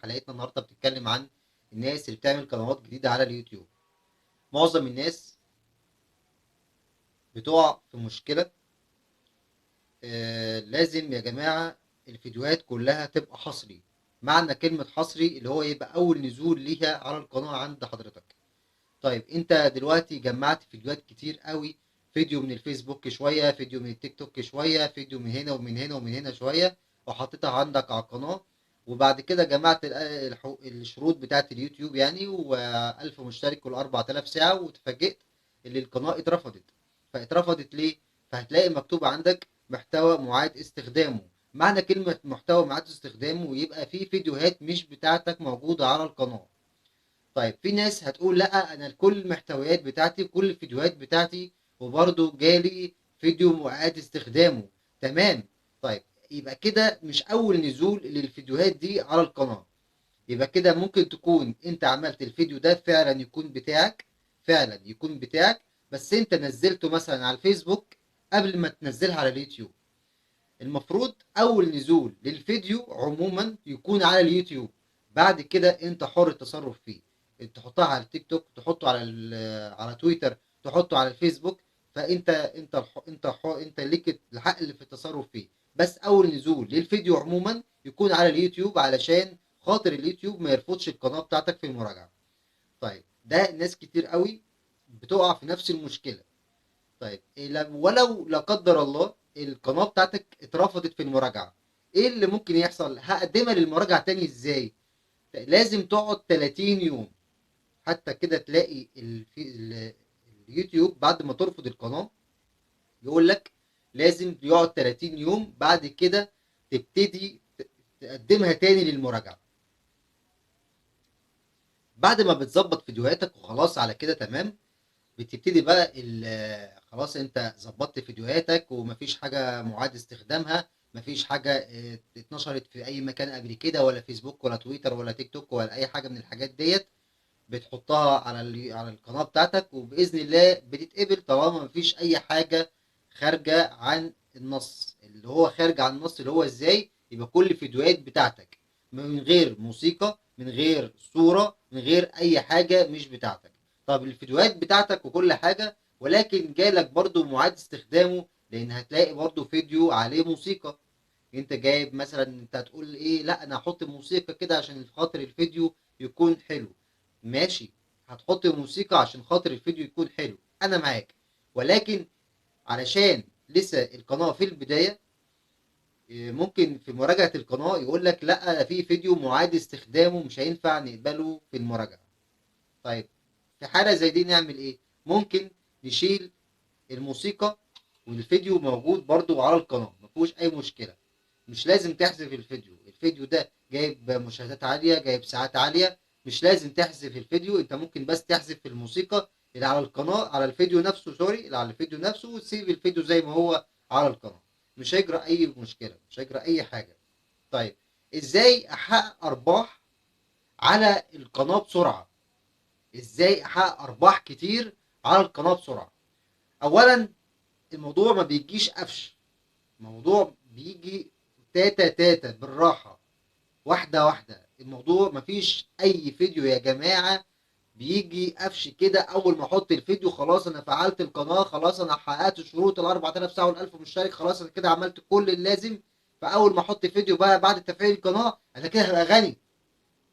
حلقتنا النهارده بتتكلم عن الناس اللي بتعمل قنوات جديدة على اليوتيوب. معظم الناس بتقع في مشكلة. لازم يا جماعة الفيديوهات كلها تبقى حصري. معنى كلمة حصري اللي هو يبقى أول نزول ليها على القناة عند حضرتك. طيب أنت دلوقتي جمعت فيديوهات كتير قوي، فيديو من الفيسبوك شوية، فيديو من التيك توك شوية، فيديو من هنا ومن هنا ومن هنا شوية، وحطيتها عندك على القناة. وبعد كده جمعت الشروط بتاعت اليوتيوب يعني، و1000 مشترك وال4000 ساعة، وتفاجئت ان القناة اترفضت. فاترفضت ليه؟ فهتلاقي مكتوب عندك محتوى معاد استخدامه. معنى كلمة محتوى معاد استخدامه يبقى في فيديوهات مش بتاعتك موجودة على القناة. طيب في ناس هتقول لا، انا كل المحتويات بتاعتي وكل الفيديوهات بتاعتي وبرضو جالي فيديو معاد استخدامه، تمام. طيب يبقى كده مش اول نزول للفيديوهات دي على القناة، يبقى كده ممكن تكون انت عملت الفيديو ده فعلا يكون بتاعك، فعلا يكون بتاعك، بس انت نزلته مثلا على الفيسبوك قبل ما تنزلها على اليوتيوب. المفروض اول نزول للفيديو عموما يكون على اليوتيوب، بعد كده انت حر التصرف فيه، تحطها على التيك توك، تحطه على تويتر، تحطه على الفيسبوك، فانت انت انت انت ليك الحق اللي في التصرف فيه. بس اول نزول للفيديو عموما يكون على اليوتيوب علشان خاطر اليوتيوب ما يرفضش القناة بتاعتك في المراجعة. طيب ده ناس كتير قوي بتقع في نفس المشكلة. طيب ولو لا قدر الله القناة بتاعتك اترفضت في المراجعة، ايه اللي ممكن يحصل؟ هقدمها للمراجعة تاني ازاي؟ لازم تقعد 30 يوم حتى كده تلاقي اليوتيوب بعد ما ترفض القناة يقول لك لازم يقعد 30 يوم، بعد كده تبتدي تقدمها تاني للمراجعة. بعد ما بتظبط فيديوهاتك وخلاص على كده تمام، بتبتدي بقى خلاص انت ظبطت فيديوهاتك ومفيش حاجة معاد استخدامها، مفيش حاجة اتنشرت في اي مكان قبل كده، ولا فيسبوك ولا تويتر ولا تيك توك ولا اي حاجة من الحاجات ديت، بتحطها على القناة بتاعتك، وبإذن الله بتتقبل طالما مفيش اي حاجة خارجة عن النص. اللي هو خارج عن النص اللي هو ازاي؟ يبقى كل الفيديوهات بتاعتك من غير موسيقى، من غير صورة، من غير اي حاجة مش بتاعتك. طب الفيديوهات بتاعتك وكل حاجة، ولكن جالك برضو معاد استخدامه، لان هتلاقي برضو فيديو عليه موسيقى. انت جايب مثلا، انت هتقول ايه؟ لا انا هحط موسيقى كده عشان خاطر الفيديو يكون حلو. ماشي، هتحط موسيقى عشان خاطر الفيديو يكون حلو، انا معاك، ولكن علشان لسه القناة في البداية، ممكن في مراجعة القناة يقول لك لا في فيديو معاد استخدامه مش هينفع نقبله في المراجعة. طيب في حالة زي دي نعمل ايه؟ ممكن نشيل الموسيقى والفيديو موجود برضو على القناة، مفيهوش اي مشكلة. مش لازم تحذف الفيديو، الفيديو ده جايب مشاهدات عالية، جايب ساعات عالية، مش لازم تحذف الفيديو. انت ممكن بس تحذف الموسيقى اللي على القناة، على الفيديو نفسه، سوري، اللي على الفيديو نفسه، وتسيب الفيديو زي ما هو على القناة، مش هيجرى اي مشكلة، مش هيجرى اي حاجة. طيب ازاي احقق ارباح على القناة بسرعة؟ ازاي احقق ارباح كتير على القناة بسرعة؟ اولا الموضوع ما بيجيش قفش، الموضوع بيجي تاتا تاتا بالراحة، واحدة واحدة. الموضوع مفيش اي فيديو يا جماعة بيجي قفش كده اول ما احط الفيديو خلاص انا فعلت القناة، خلاص انا حققت شروط ال 4000 ساعة وال 1000 مشترك، خلاص انا كده عملت كل اللازم، فاول ما احط فيديو بقى بعد تفعيل القناة انا كده هبقى غني.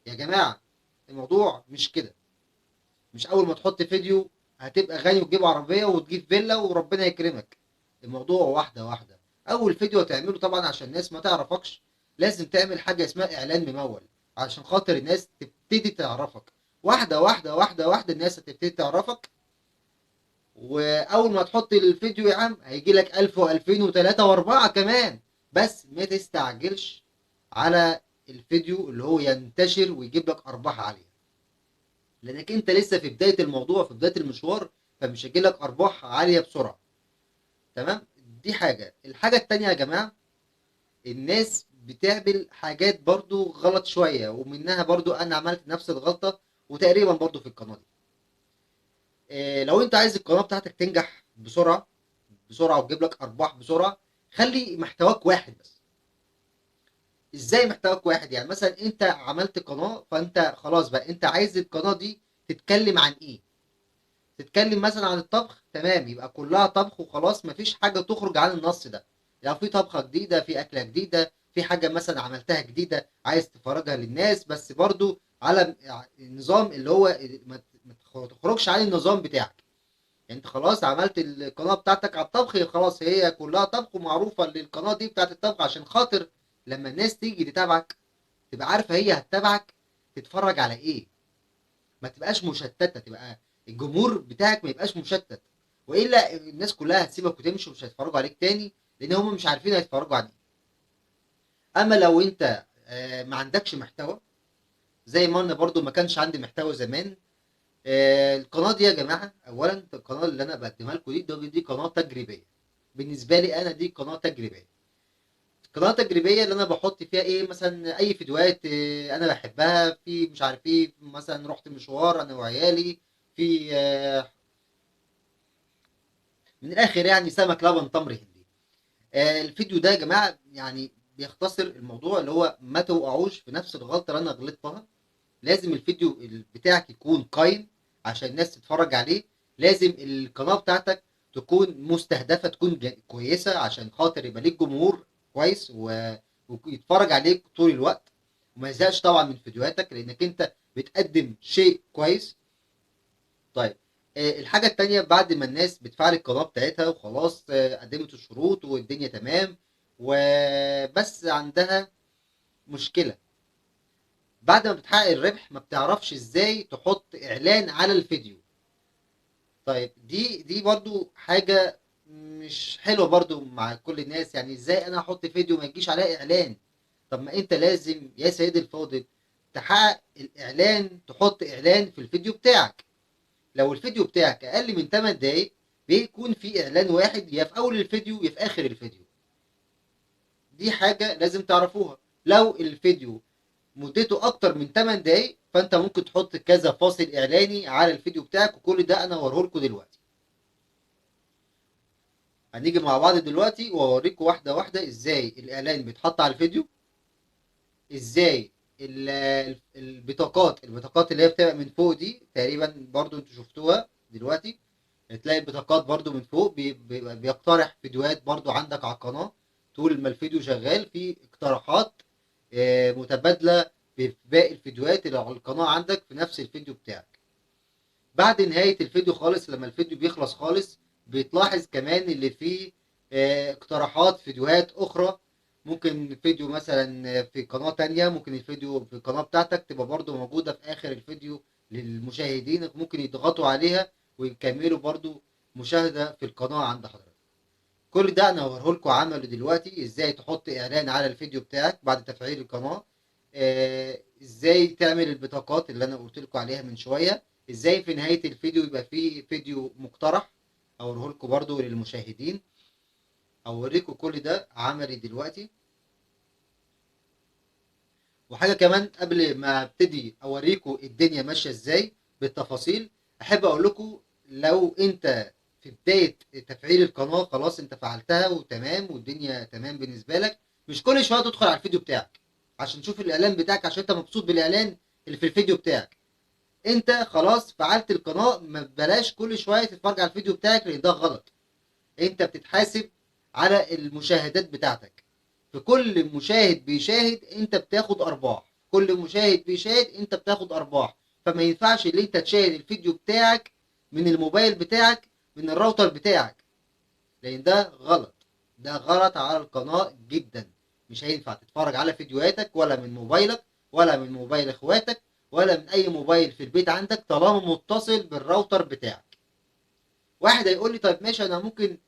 يا جماعة الموضوع مش كده، مش اول ما تحط فيديو هتبقى غني وتجيب عربية وتجيب فيلا وربنا يكرمك. الموضوع واحدة واحدة. اول فيديو هتعمله طبعا عشان الناس ما تعرفكش لازم تعمل حاجة اسمها اعلان ممول عشان خاطر الناس تبتدي تعرفك. واحدة واحدة واحدة واحدة الناس هتبتدي تعرفك، واول ما تحط الفيديو يا عم هيجي لك 1000 و2000 و3 و4 كمان. بس ما تستعجلش على الفيديو اللي هو ينتشر ويجيب لك ارباح عالية، لانك انت لسه في بداية الموضوع، في بداية المشوار، فمش هيجي لك ارباح عالية بسرعة. تمام، دي حاجة. الحاجة التانية يا جماعة، الناس بتعمل حاجات برضو غلط شوية، ومنها برضو انا عملت نفس الغلطة وتقريبا برضو في القناة دي. لو انت عايز القناة بتاعتك تنجح بسرعة بسرعة وتجيب لك ارباح بسرعة، خلي محتواك واحد بس. ازاي محتواك واحد؟ يعني مثلا انت عملت قناة، فانت خلاص بقى انت عايز القناة دي تتكلم عن ايه؟ تتكلم مثلا عن الطبخ، تمام، يبقى كلها طبخ وخلاص، مفيش حاجة تخرج عن النص ده. لو في طبخة جديدة، في أكلة جديدة، في حاجة مثلا عملتها جديدة عايز تفرجها للناس، بس برضو على النظام اللي هو ما تخرجش عن النظام بتاعك. يعني انت خلاص عملت القناة بتاعتك على الطبخ، خلاص هي كلها طبخ ومعروفة للقناة دي بتاعت الطبخ، عشان خاطر لما الناس تيجي تتابعك تبقى عارفة هي هتتابعك تتفرج على ايه، ما تبقاش مشتتة، تبقى الجمهور بتاعك ما يبقاش مشتت، وإلا الناس كلها هتسيبك وتمشي ومش هيتفرجوا عليك تاني، لأن هم مش عارفين هيتفرجوا على ايه. أما لو أنت ما عندكش محتوى، زي ما أنا برضو ما كانش عندي محتوى زمان. القناة دي يا جماعة، أولا القناة اللي أنا بقدمها لكم دي قناة تجريبية. بالنسبة لي أنا دي قناة تجريبية. قناة تجريبية اللي أنا بحط فيها إيه؟ مثلا أي فيديوهات أنا بحبها، في مش عارف إيه، مثلا رحت مشوار أنا وعيالي، في من الآخر يعني سمك لبن تمر هندي. الفيديو ده يا جماعة يعني بيختصر الموضوع، اللي هو ما توقعوش في نفس الغلطة اللي أنا غلطتها. لازم الفيديو بتاعك يكون قايم عشان الناس تتفرج عليه، لازم القناة بتاعتك تكون مستهدفة، تكون كويسة عشان خاطر يبقى ليك جمهور كويس ويتفرج عليك طول الوقت وما يزهقش طبعا من فيديوهاتك، لانك انت بتقدم شيء كويس. طيب الحاجة التانية، بعد ما الناس بتفعل القناة بتاعتها وخلاص، قدمت الشروط والدنيا تمام، وبس عندها مشكلة، بعد ما بتحقق الربح ما بتعرفش ازاي تحط اعلان على الفيديو. طيب دي برضو حاجة مش حلوة برضو مع كل الناس. يعني ازاي انا احط فيديو ما يجيش عليه اعلان؟ طب ما انت لازم يا سيدي الفاضل تحقق الاعلان، تحط اعلان في الفيديو بتاعك. لو الفيديو بتاعك اقل من 8 دقايق بيكون في اعلان واحد، يا في اول الفيديو يا في اخر الفيديو. دي حاجة لازم تعرفوها. لو الفيديو مدته اكتر من 8 دقايق فانت ممكن تحط كذا فاصل اعلاني على الفيديو بتاعك، وكل ده انا هوريهولكوا دلوقتي. هنيجي مع بعض دلوقتي واوريكم واحدة واحدة ازاي الاعلان بيتحط على الفيديو، ازاي البطاقات اللي هي بتبقى من فوق دي، تقريبا برضو انتوا شفتوها دلوقتي، تلاقي البطاقات برضو من فوق بيقترح فيديوهات برضو عندك على القناة طول ما الفيديو شغال، في اقتراحات متبادلة في باقي الفيديوهات اللي على القناة عندك في نفس الفيديو بتاعك. بعد نهاية الفيديو خالص، لما الفيديو بيخلص خالص، بتلاحظ كمان اللي فيه اقتراحات فيديوهات أخرى، ممكن فيديو مثلا في قناة تانية، ممكن الفيديو في القناة بتاعتك تبقى برضو موجودة في آخر الفيديو للمشاهدين، ممكن يضغطوا عليها ويكملوا برضو مشاهدة في القناة عند حضرتك. كل ده أنا هوريهولكوا عمله دلوقتي، إزاي تحط إعلان على الفيديو بتاعك بعد تفعيل القناة، إزاي تعمل البطاقات اللي أنا قلت لكم عليها من شوية، إزاي في نهاية الفيديو يبقى فيه فيديو مقترح هوريهولكوا برضو للمشاهدين. هوريكوا كل ده عملي دلوقتي. وحاجة كمان قبل ما ابتدي اوريكوا الدنيا ماشية ازاي بالتفاصيل، احب اقول لكم لو انت في بداية تفعيل القناة خلاص انت فعلتها وتمام والدنيا تمام بالنسبة لك، مش كل شوية تدخل على الفيديو بتاعك عشان تشوف الاعلان بتاعك، عشان انت مبسوط بالاعلان اللي في الفيديو بتاعك. انت خلاص فعلت القناة، ما بلاش كل شوية تتفرج على الفيديو بتاعك لان ده غلط. انت بتتحاسب على المشاهدات بتاعتك، في كل مشاهد بيشاهد انت بتاخد ارباح، كل مشاهد بيشاهد انت بتاخد ارباح. فما ينفعش ان انت تشاهد الفيديو بتاعك من الموبايل بتاعك، من الراوتر بتاعك، لان ده غلط، ده غلط على القناة جدا. مش هينفع تتفرج على فيديوهاتك ولا من موبايلك ولا من موبايل اخواتك ولا من اي موبايل في البيت عندك طالما متصل بالراوتر بتاعك. واحد هيقول لي طيب ماشي انا ممكن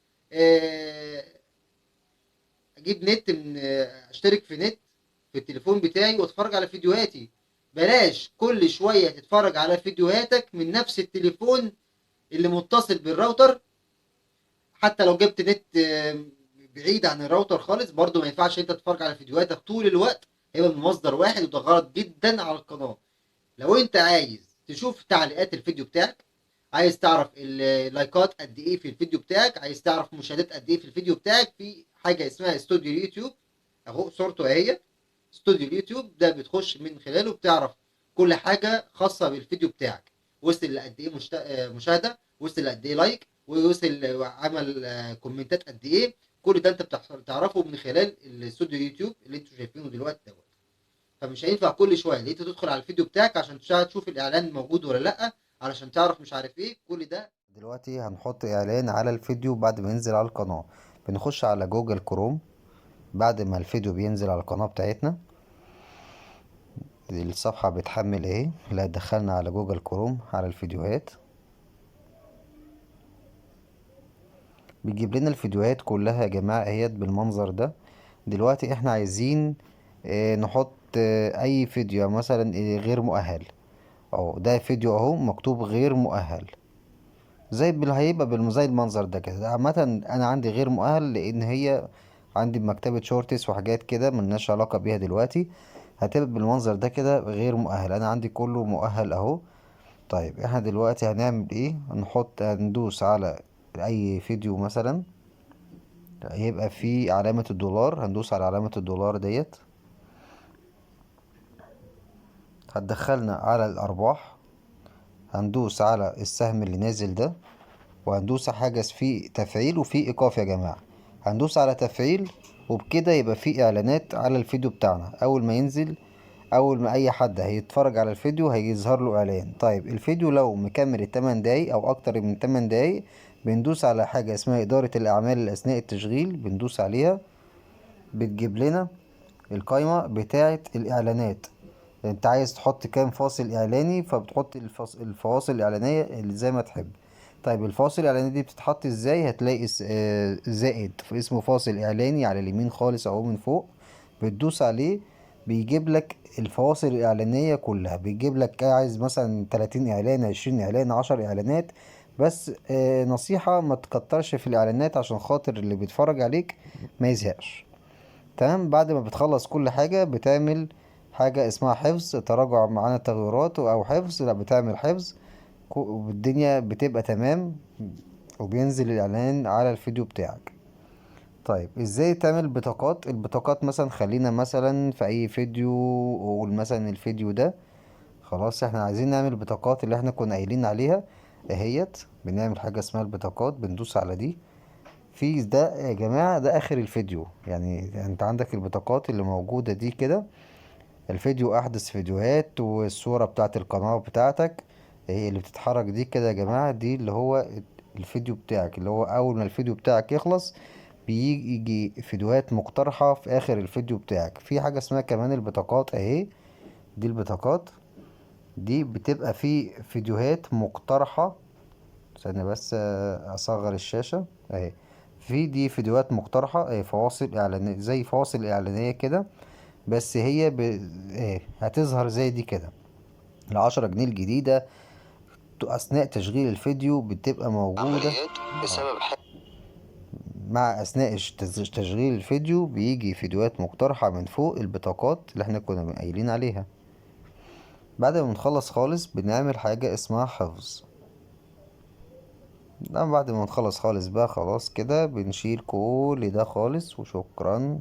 اجيب نت من اشترك في نت في التليفون بتاعي واتفرج على فيديوهاتي. بلاش كل شوية تتفرج على فيديوهاتك من نفس التليفون اللي متصل بالراوتر. حتى لو جبت نت بعيد عن الراوتر خالص برضو ما ينفعش انت تتفرج على فيديوهاتك طول الوقت، هيبقى من مصدر واحد، وده غلط جدا على القناة. لو انت عايز تشوف تعليقات الفيديو بتاعك، عايز تعرف اللايكات قد ايه في الفيديو بتاعك، عايز تعرف مشاهدات قد ايه في الفيديو بتاعك، في حاجة اسمها استوديو اليوتيوب اهو، صورته اهي، استوديو اليوتيوب ده بتخش من خلاله بتعرف كل حاجة خاصة بالفيديو بتاعك، وصل لقد ايه مشاهده، وصل لقد ايه like، ووصل وعمل كومنتات قد ايه. كل ده انت بتعرفه من خلال الاستوديو يوتيوب اللي انتوا شايفينه دلوقتي دوت. فمش هينفع كل شوية لقيت تدخل على الفيديو بتاعك عشان تشوف الاعلان موجود ولا لا، علشان تعرف مش عارف ايه كل ده. دلوقتي هنحط اعلان على الفيديو بعد ما ينزل على القناة. بنخش على جوجل كروم بعد ما الفيديو بينزل على القناة بتاعتنا، الصفحة بتحمل اهي. لا، دخلنا على جوجل كروم على الفيديوهات، بيجيب لنا الفيديوهات كلها يا جماعة اهيت بالمنظر ده. دلوقتي احنا عايزين نحط اي فيديو مثلا، غير مؤهل. اهو ده فيديو اهو مكتوب غير مؤهل، زي هيبقى زي المنظر ده كده. عامة انا عندي غير مؤهل لان هي عندي مكتبة shorts وحاجات كده ملناش علاقة بيها دلوقتي، هتبقى بالمنظر ده كده غير مؤهل. انا عندي كله مؤهل اهو. طيب احنا دلوقتي هنعمل ايه؟ هندوس على اي فيديو مثلا، هيبقى في علامة الدولار، هندوس على علامة الدولار ديت، هتدخلنا على الارباح. هندوس على السهم اللي نازل ده، وهندوس على حاجة فيه تفعيل وفيه ايقاف يا جماعة. هندوس على تفعيل، وبكده يبقى فيه اعلانات على الفيديو بتاعنا. اول ما ينزل، اول ما اي حد هيتفرج على الفيديو هيظهر له اعلان. طيب الفيديو لو مكمل التمن دقايق او اكتر من 8 دقايق، بندوس على حاجة اسمها ادارة الاعمال اثناء التشغيل، بندوس عليها بتجيب لنا القايمة بتاعة الاعلانات. انت عايز تحط كام فاصل اعلاني، فبتحط الفواصل الاعلانية اللي زي ما تحب. طيب الفاصل الاعلاني دي بتتحط ازاي؟ هتلاقي زائد في اسمه فاصل اعلاني على اليمين خالص اهو من فوق، بتدوس عليه بيجيب لك الفواصل الاعلانية كلها. بيجيب لك عايز مثلا 30 اعلان، 20 اعلان، 10 اعلانات بس. نصيحة ما تكترش في الاعلانات عشان خاطر اللي بيتفرج عليك ما يزهقش. تمام. بعد ما بتخلص كل حاجة بتعمل حاجة اسمها حفظ، تراجع معانا التغيرات او حفظ. لا، بتعمل حفظ والدنيا بتبقى تمام، وبينزل الاعلان على الفيديو بتاعك. طيب ازاي تعمل بطاقات؟ البطاقات مثلا خلينا مثلا في اي فيديو، قول مثلا الفيديو ده، خلاص احنا عايزين نعمل بطاقات اللي احنا كنا قايلين عليها اهيت. بنعمل حاجة اسمها البطاقات، بندوس على دي. في ده يا جماعة ده اخر الفيديو، يعني انت عندك البطاقات اللي موجودة دي كده، الفيديو احدث فيديوهات والصورة بتاعت القناة بتاعتك هي اللي بتتحرك دي كده يا جماعة، دي اللي هو الفيديو بتاعك، اللي هو اول ما الفيديو بتاعك يخلص بيجي فيديوهات مقترحة في اخر الفيديو بتاعك. في حاجة اسمها كمان البطاقات اهي، دي البطاقات دي بتبقى في فيديوهات مقترحة. استنى بس اصغر الشاشة اهي. في دي فيديوهات مقترحة اهي، فواصل اعلانية زي فواصل اعلانية كده، بس هي هتظهر زي دي كده. ال10 جنيه الجديدة اثناء تشغيل الفيديو بتبقى موجودة عمليات بسبب مع اثناء تشغيل الفيديو بيجي فيديوهات مقترحة من فوق البطاقات اللي احنا كنا قايلين عليها. بعد ما بنخلص خالص بنعمل حاجة اسمها حفظ. بعد ما نخلص خالص بقى خلاص كده بنشيل كل ده خالص وشكرا.